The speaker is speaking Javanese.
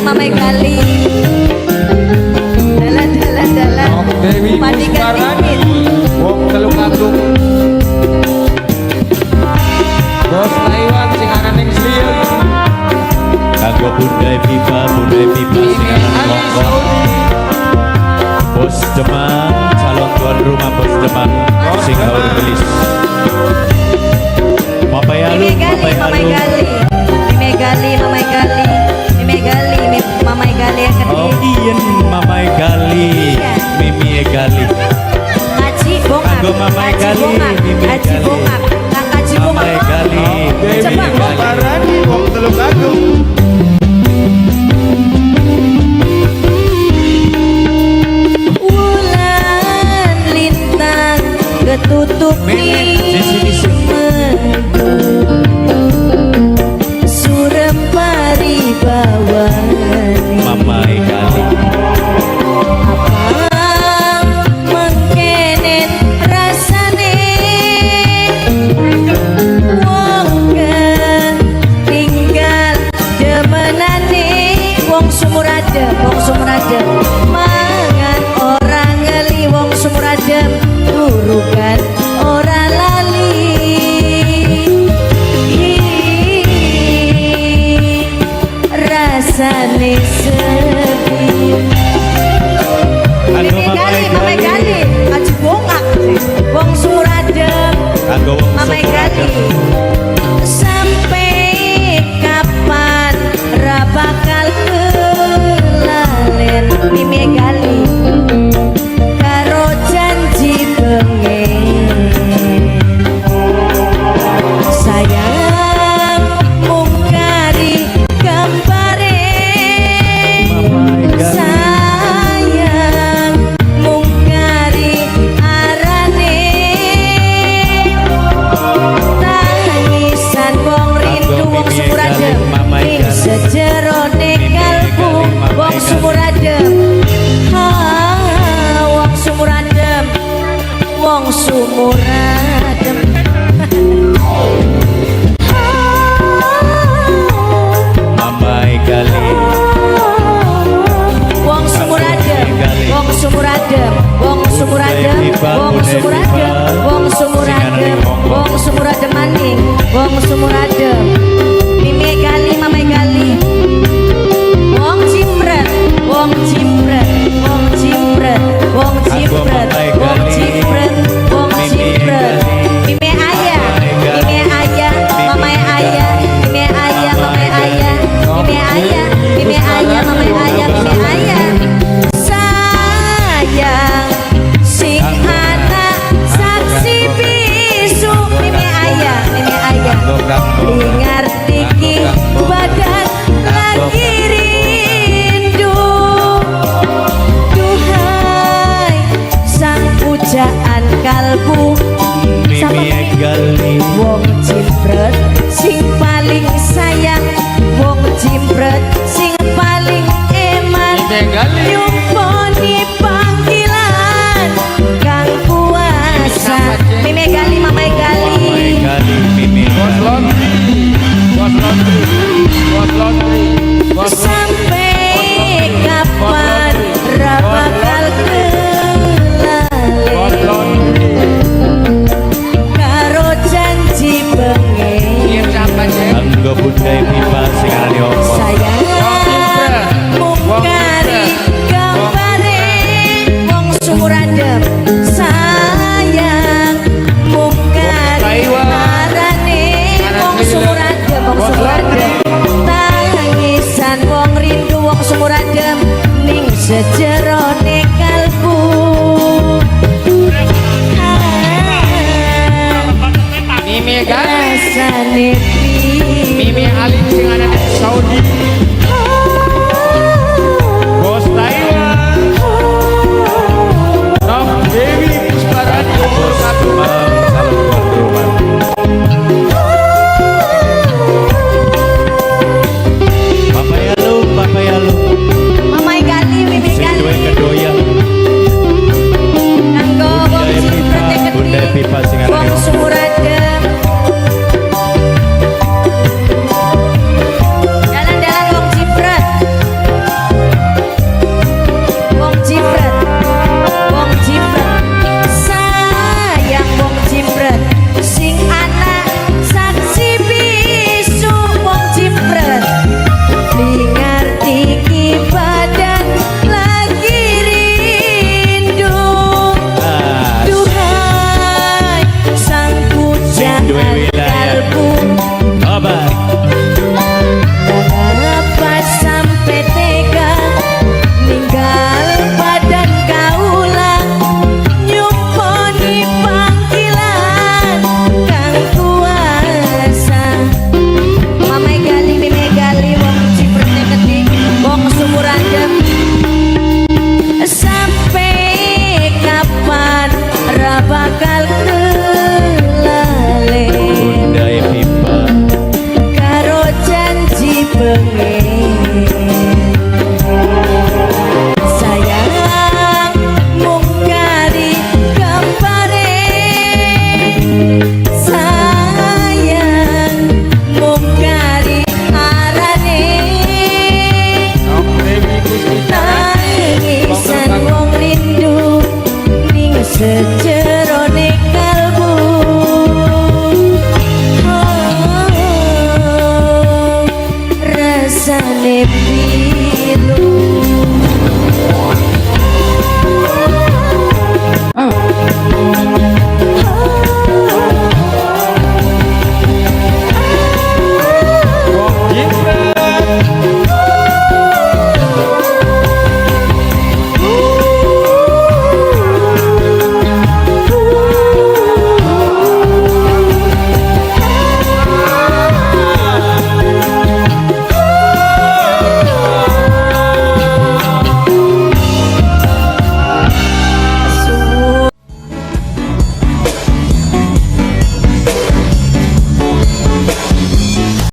Mamai Gali. Dalan dalan dalan. Dewi Madikan Pusparani dikit. Wong Telungagung. Bos Taiwan sing ana ning Sriut. Kanggo Bunda Viva, Bunda Viva sing ana ning Ali Hongkong. Saudi. Bos Demang, calon tuan rumah Bos Demang sing haur gelis. Papai Alu, Mimi Gali, Papai Mamai Alu. Gali. Mimi Gali, Mamai Gali. Mimi Gali, Mamai Gali yang Oh gede. iya, Mamai Gali, Iya. Mimi Gali. Haji Bongak, Kanggo Mamai Haji Gali, Bongak, Mimi Haji Gali. Bongak, Kang Haji Bongak. Mamai Gali, Dewi Coba. Mimi Gali. Pusparani Wong Telungagung. Wulan lintang ketutup Sisi, sisi. Surem paribawane. Mamai Gali. Apa mengkenen rasane wong tinggal demenane wong sumur adem, wong sumur adem mangan ora ngeli, wong sumur adem turukan ora lali. Rasane sepi. Kanggo Mimi Gali, Mamai Mamai Gali. Gali, Haji Bongak, wong sumur adem, Kanggo wong Mamai sumur Gali. adem. Sampai kapan ra bakal kelalen Mimi Gali karo janji bengen. Sayang mung kari gambare. Mamai Gali. Sayang mung kari arane. Tangisan wong rindu Kanggo wong Mimi sumur Gali, adem Mamai ing Gali. sejerone Mimi kalbu Gali, Mamai wong Gali. sumur adem. Ha, wong sumur adem, wong sumur adem. Mamai Gali. Wong sumur adem, wong sumur adem, wong sumur adem, wong sumur adem, wong sumur adem, wong sumur adem maning, wong sumur adem. Mimi Gali, Mamai Gali. Wong cimpret, wong cimpret, wong cimpret, wong cimpret, wong cimpret, wong cimpret. Mimi ayah, mimi ayah, mamai ayah, mimi ayah, mamai ayah, mimi ayah, mimi ayah, mamai ayah, mimi ayah. Sayang sing anak saksi bisu, mimi ayah, mimi ayah. Dengar tiki badan lagi rindu. Duhai sang pujaan kalbu. Sama Mimi Gali. Wong cimpret sing paling sayang, wong cimpret sing paling eman. Mimi Gali. Nyumponi panggilan kang kuasa. Mimi Gali, Mamai Gali. Mamai Gali, Mimi Bos Gali. Laundry. Bos Laundry. Bos Laundry. Bos Sampai kapan ra bakal Bos kelalen Laundry. karo janji bengen. Iya siapa Cek? Kanggo Bunda Viva sing ana ning Hongkong. Sayang mung kari gambare wong sumur adem. Sayang mung kari arane wong sumur adem, wong sumur adem. Tangisan wong rindu wong sumur adem ning sejerone kalbu. Mimi Gali. Rasane Mimi Alim sing ana ning Saudi. Bos Taiwan. Nok Dewi Pusparani Wong Bos Telungagung. Demang, calon tuan rumah. Papai Alu, Papai Alu. Mamai Gali, Mimi Sing duwe Gali. kedoya. Kanggo wong Bunda cimpret Viva, Bunda gede. Viva sing ana Wong ning Hongkong. sumur adem. Sayang mung kari gambare, sayang mung kari arane. Nong Dewi Puspita. Tangisan wong rindu ning sejerone kalbu. Oh, rasane pilu.